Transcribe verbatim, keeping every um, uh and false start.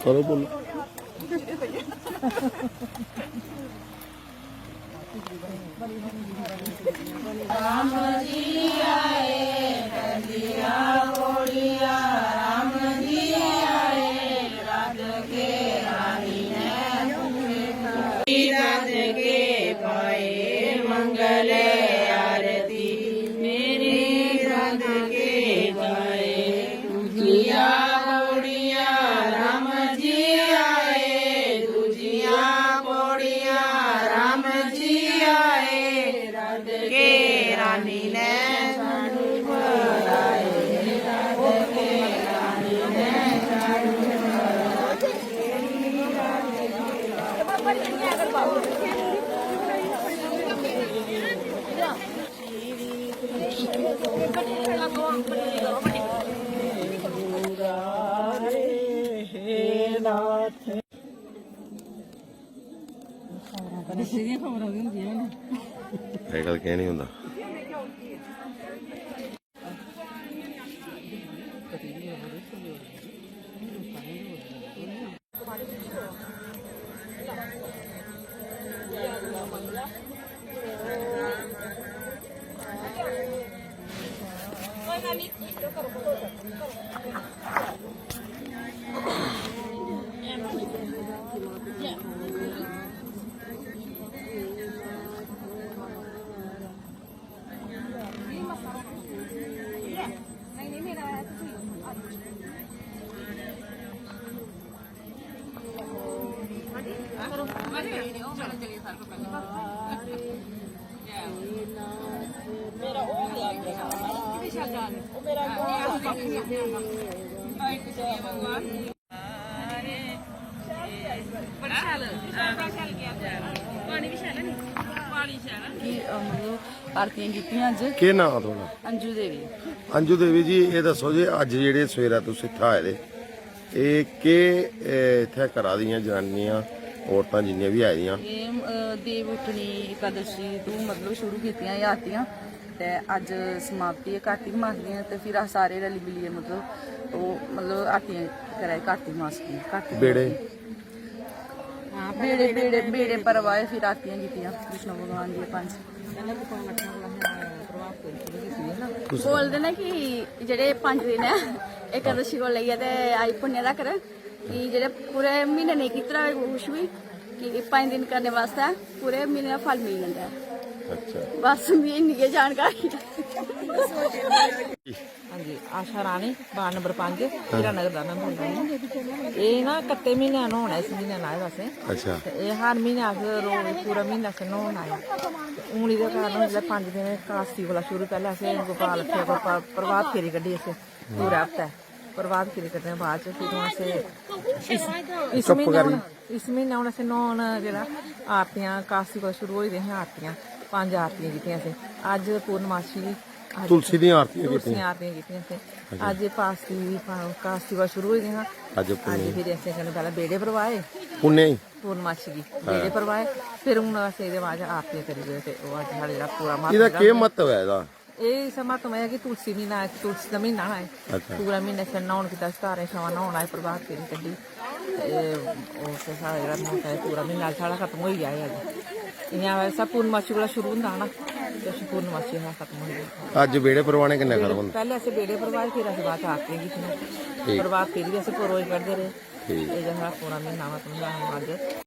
करो बोलो। अजकल केह् नहीं होंदा। बड़ा शैल, बड़ा शैल गेआ। पानी बी शैल ऐ नी? पानी शैल ऐ। कि, अ, मतलब, आरतियां कीतियां अज्ज। केह् नांऽ थुआढ़ा? अंजू देवी। अंजू देवी जी, एह् दस्सो जे अज्ज जेह्ड़े सवेरै तुस इत्थै आए दे, एह् केह्, एह् इत्थै करा दियां जनानियां, औरतां जिन्नियां बी आई दियां? एह्, अ, देव उट्ठनी एकादशी तों, मतलब, शुरू कीतियां एह् आरतियां। ते अज्ज समाप्ति ऐ कार्तिक मास दियां, ते फिर अस सारे रली मिलियै, मतलब, ओह्, मतलब, आरतियां करा दे कार्तिक मास दी, कार्तिक बेड़े? मास दी। हां, बेड़े, बेड़े, बेड़े परवाए, फिर आरतियां कीतियां विष्णु भगवान दियां पंज। पैह्लें गोपाल लक्ष्मण कोला असें प्रभात फेरी शुरू कीती दी ना। कुस बोलदे न कि जेह्ड़े पंज दिन ऐ, एकादशी कोला लेइयै ते आई पुन्नेआ तकर, कि जेह्ड़े पूरे म्हीने नेईं कीते दा होऐ कुछ बी, कि पंज दिन करने बास्तै पूरे म्हीने दा फल मिली जंदा ऐ। अच्छा। बस, मिगी इन्नी गै जानकारी ऐ। हां जी, आशा रानी, वार्ड नंबर पंज, हीरानगर दा में बोल्ला नी। एह् ना कत्ते म्हीने न्हौना, इस म्हीने लाए दा असें। अच्छा। ते एह् हर म्हीने अस रोज, पूरा म्हीना असें न्हौना ऐ। ते हून एह्दे कारण जिसलै पंज दिन कास्ती कोला शुरू, पैह्लें असें गोपाल रक्खेआ, गोपाल प्रभात फेरी कड्ढी असें पूरे हफ्तै। प्रभात फेरी कड्ढने दे बाद च फिर हून असें इस, इस चुप्प म्हीनै करी। हून, इस म्हीनै हून असें न्हौन जेह्ड़ा आरतियां कास्ती कोला शुरू होई दियां हियां आरतियां, पंज आरतियां कीतियां असें। अज्ज पूर्णमासी, अज्ज तुलसी दियां आरतियां तुलसी कीतियां। आरतियां कीतियां असें। अच्छा। अज्ज पास्ती, पा-, कास्ती कोला शुरू होई दियां हियां। अज्ज अज्ज पुन्नेआं। फिर असें कन्नै पैह्लें बेड़े परवाए। पुन्नेआं। पूर्णमासी गी हां। बेड़े परवाए। फिर हून असें एह्दे बाद च आरतियां करियै ते ओह् अज्ज साढ़ा जेह्ड़ा पूरा एह्दा महापर्व केह् म्हत्तव ऐ एह्दा? एह् इस म्हत्तव ऐ कि तुलसी म्हीना ऐ, तुलसी दा म्हीना ना एह्। अच्छा। पूरा म्हीना इस न्हौन कीता, धारें छावां न्हौना, एह् प्रभात फेरी कड्ढी। ते ओह् फिर साढ़ा जेह्ड़ा म्हत्तव ऐ, पूरा म्हीना साढ़ा खत्म होई गेआ एह् अज्ज। इ'यां वैसे पूर्णमासी कोला शुरू होंदा हा ना, ते उस पूर्णमासी दा खत्म होई गेआ। अज्ज बेड़े परवाने कन्नै खत्म होंदा? पैह्लें असें बेड़े परवाए, फिर असें बाद च आरतियां कीतियां। ठीक। प्रभात फेरी बी असें पूरा रोज पढ़दे रेह्। ठीक। एह् जेह्ड़ा पूरा म्हीना मतलब अज्ज